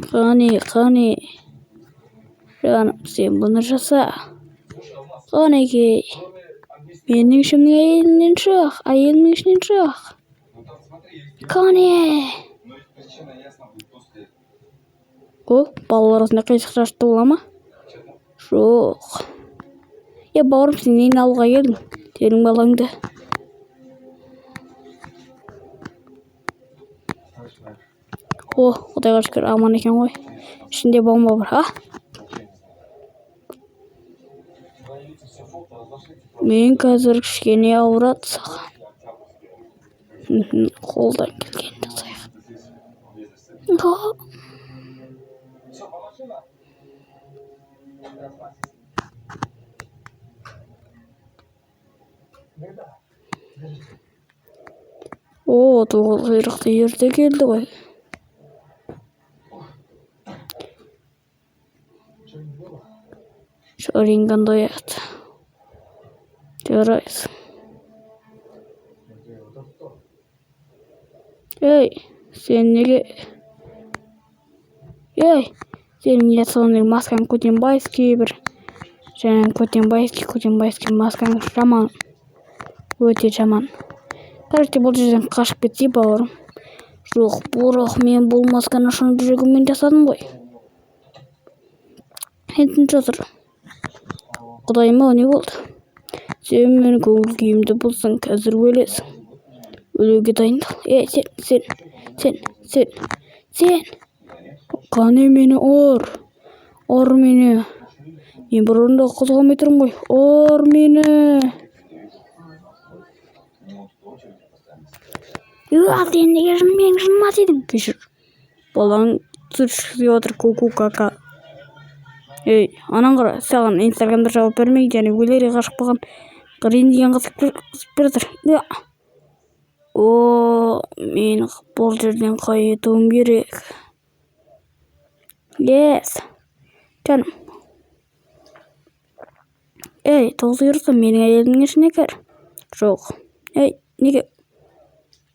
Қане, қане, жаным, сен бұны жаса. Қанекей, менің ішімнің әйелімнен шық, әйелімнің ішінен шық. Қане. О, балалар арасында қисық шашты бола ма? Жоқ. Е, бауырым, сен нені алуға келдің? Сенің балаңды. О, құдайға шүкір, аман екен ғой. Ішінде бомба бар, а? Мен қазір кішкене ауырады саған. Қолдан келгенін жасайық. О, тоғыз құйрықты ерте келді ғой. Шаринган дояды. Жарайсың. Ей, сен неге? Ей, сенің не сондай маскаң көтенбайский бір. Жаңа көтенбайский, көтенбайский маскаң жаман. Өте жаман. Короче, бұл жерден қашып кетсей, бауырым. Жоқ, бірақ мен бұл масканы шын жүрегіммен жасадым ғой. Сен тыныш отыр. Құдайым-ау, не болды? Сен менің көңіл күйімді бұздың, қазір өлесің. Өлуге дайындал. Ей, сен, сен, сен, сен, сен. Қане мені ұр. Ұр мені. Мен бір орында қозғалмай тұрмын ғой. Ұр мені. Уа, сен неге менің жыныма тидің? Кешір. Балаң сүт ішкізбей отыр, ку-ку кака. Ей, анан қара, саған инстаграмда жауап бермей және өлерге ғашық болған Грин деген қыз келе жатыр. О, мен бұл жерден қайтуым керек. Yes. Жаным. Ей, тоғыз құйрықты, менің әйелімнің ішіне кір. Жоқ. Ей, неге?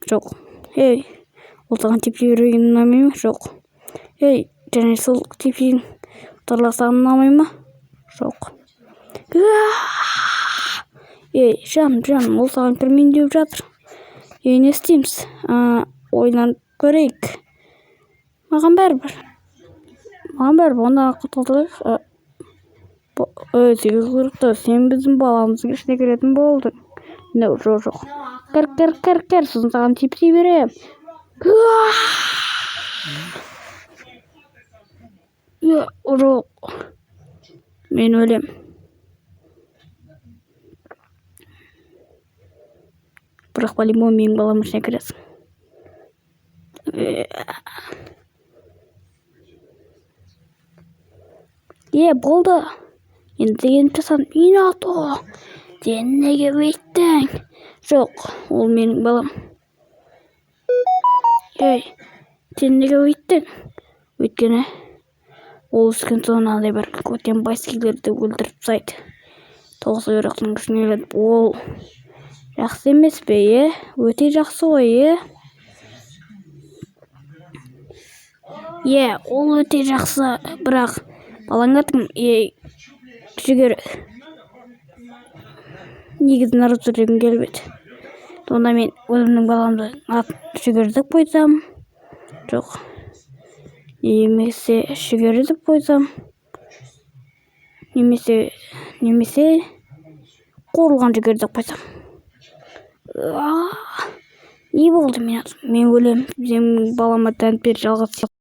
Жоқ. Ей, ол саған тепсе берген ұнамай ма? Жоқ. Ей, және сол тепсең тарлақ саған ұнамай ма? Жоқ. Ей, жаным, жаным, ол саған кірмейін деп жатыр. Ей, не істейміз? Ойланып көрейік. Маған бәрібір. Маған бәрібір, онда құтылдық. Ей, сегіз құйрықты, сен біздің баламыздың ішіне кіретін болдың. No, жоқ, жоқ. Кір, кір, кір, кір, сосын саған тепсе берем. Жоқ. Мен өлем. Бірақ по-любому менің баламның ішіне кіресің. Е, болды. Енді дегенімді жасадым. Минато, сен неге өйттің? Жоқ, ол менің балам. Ей, сен неге өйттің? Өйткені ол өскен соң мынандай бір көтенбайскийлерді өлтіріп тастайды. Тоғыз құйрықтың күшіне келеді. Ол жақсы емес пе, е? Өте жақсы ғой, е? Е, ол өте жақсы, бірақ балаң аты кім? Ей, Жүгері. Негізі Наруто дегім келіп еді. Онда мен өзімнің баламды атын Жүгері деп қойсам. Жоқ. Немесе Жүгері деп қойсам. Немесе қуырылған жүгері деп қойсам. Не болды мен? Мен өлем. Менің балама дәніп бер жалғыз.